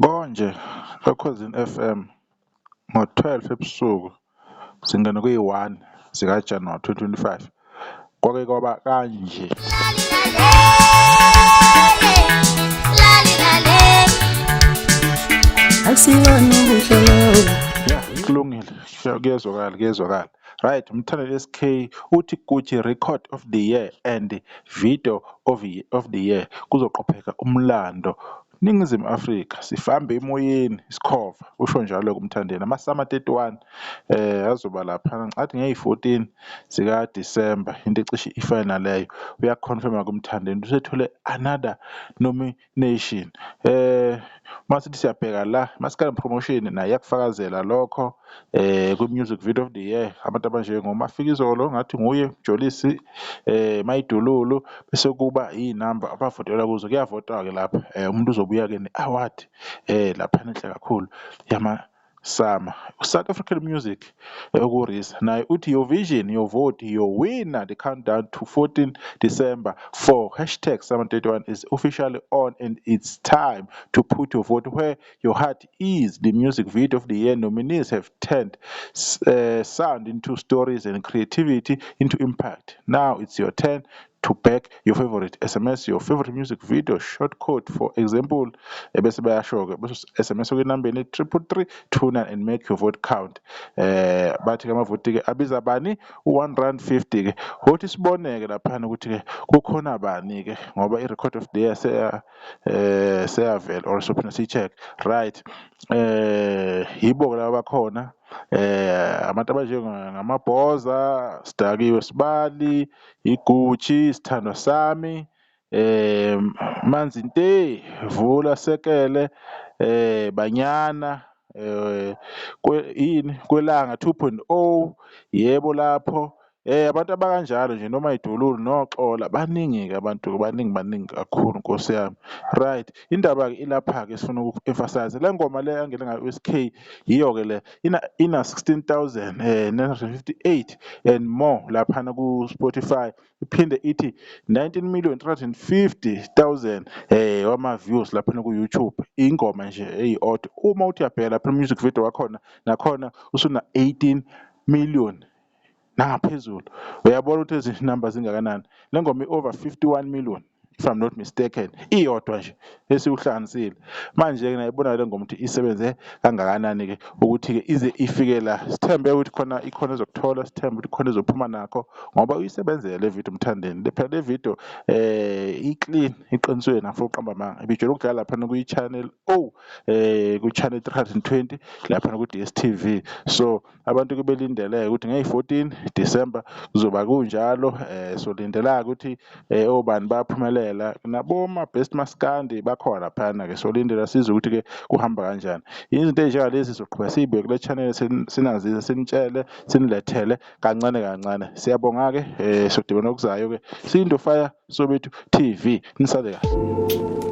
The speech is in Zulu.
Konje oKhozini FM ngo-12 ebusuku singene kwi-1 zikaJanuwari 2025 kwake kwaba kanje. Akusiwona ubuhle lobo. Ya, kulungile, kuyezwakala, kuyezwakala. Right, Mthandeni SK uthi Gucci record of the year and video of the year kuzoqopheka umlando. Ningizimu Afrika sifambe emoyeni isikhova usho njalo kumthandeni amaSama 31 azoba lapha athi ngeyi-14 zika December into ecishe ifane naleyo uyaconfirma kumthandeni usethole another nomination. Masithi siyabheka la Maskandi Promotion naye iyakufakazela lokho kwi-music video of the year abantu abanjengoMafikizolo ngathi nguye Jolisi Mayidululu bese kuba iy'namba abavotelwa kuzo kuyavotwa-ke lapha umuntu uzobuya-ke ne-award laphana enhle kakhulu yama-SAMA. South African Music okurisa naye uthi your vision, your vote, your winner. The countdown to 14 December for #SAMA31 is officially on and it's time to put your vote where your heart is. The music video of the year nominees have turned sound into stories and creativity into impact. Now it's your turn to back your favorite. SMS your favorite music video short code, for example, bese bayasho-ke bese SMS kwinambeni 33329 and make your vote count. Bathi-ke amavoti-ke abiza bani? U-R1.50 ke. Hothi sibone-ke laphana ukuthi-ke kukhona bani-ke ngoba i-record of the year seya seyavela or sophinde siyi-check. Right, yibo-ke laba bakhona abantu abanjengamabhoza Sidakiwe Sibali, iGucci, Sithandwa Sami, Manzi Nte, Vula Sekele, Banyana, yini Kwelanga 2.0 yebo lapho abantu abakanjalo nje noma idululu noXola baningi-ke abantu baningi baningi kakhulu Nkosi yami. Right, indaba-ke ilapha-ke esifuna uku-emphasize le ngoma le angene ngayo u-SK yiyo-ke le ina 16,958 and more laphana ku-Spotify, iphinde ithi 19,350,000 wama-views laphana ku-YouTube ingoma nje eyi-odd. Uma uthi uyabheka lapha music video wakhona nakhona usuna 18 million nangaphezulu, uyabona ukuthi ezi numbers zingakanani. Le ngoma i-over 51 million if I'm not mistaken, iyodwa nje esiwuhlanganisile. Manje-ke nayibona le ngoma ukuthi isebenze kangakanani-ke ukuthi-ke ize ifike la. Sithembe ukuthi khona ikhona ezokuthola, sithembe ukuthi khona ezophuma nakho ngoba uyisebenzele le video Mthandeni. Phela le video i-clean eqinisweni, angifuni ukuqamba amanga, ibijwayele ukudlala laphana kwi-Channel O ku-channel 320 laphana ku-DStv. So abantu-ke belindele ukuthi ngeyi-14 December kuzoba kunjalo. So lindela ukuthi obani bayaphumelela naboma best maskandi bakhona laphana-ke, so lindela sizwe ukuthi-ke kuhamba kanjani. Izinto ey'njengalezi sizoqhubeka siy'buke kule channel, sinazise, sinitshele, sinilethele kancane kancane. Siyabonga-ke, sodibana okuzayo-ke. Sindo Fire Soweto TV, nisale kahle.